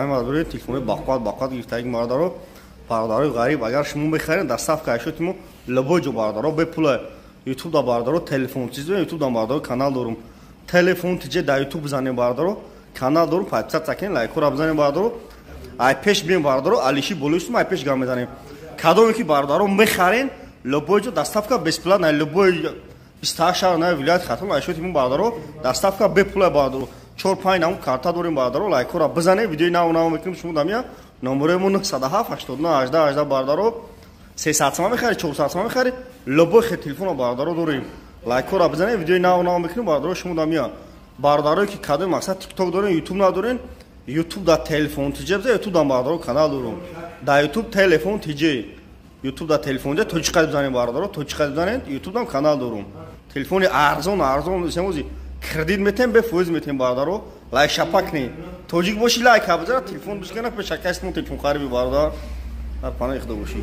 Ҳама дорем, телефони бақувват, бақувват гирифтаги, бародаро. Бародарои ғариб, агар шумо мехаред, доставка айшоти мо любой ҷо, бародаро, бепула. Ютуб да, бародаро, телефон чиз, ютуб да, бародаро, канал дорум, «Телефон тиҷе» дар Ютуб бизанем, бародаро, канал дорум, подписаться кунед, лайкҳоро бизанем, бародаро. Ай пеш бием, бародаро, алиши болои ай пеш гам мезанем. Кадоме ки, бародаро, мехарен, любой ҷо доставка бесплатно, любой 28 шаҳр на вилояти Хатлон айшоти мо, бародаро, доставка бепула, бародаро. Чор панҷ наму карта дорем, бародаро, лайкҳоро бизанем, видеои нав нав мекунем. Шумо дамия номерои мо 907 89 18 18, бародаро. 300 сомон мехари, 400 сомон мехари, любой хе телефона, бародаро, дорем. Лайкҳоро бизанем, видеои нав нав мекунем, бародаро. Шумо дамия бародарое ки кадоми мақсад Тикток дорем, Ютуб надорем, Ютуб да «Телефон тиҷе» биза, Ютуб дам, бародаро, канал дорум, дар Ютуб «Телефон тиҷе», Ютуб да «Телефон тиҷе» точка бизанем, бародаро, точка бизанед, Ютуб дам канал дорум. Телефони арзон, арзон семози кредит метем, бефоиз метем, бародаро. Лайк шапак не тоҷик боши, лайк бизара, телефон бишкана, пешакастмо телефон хариби, бародар. Дар паноҳи Худо бошӣ.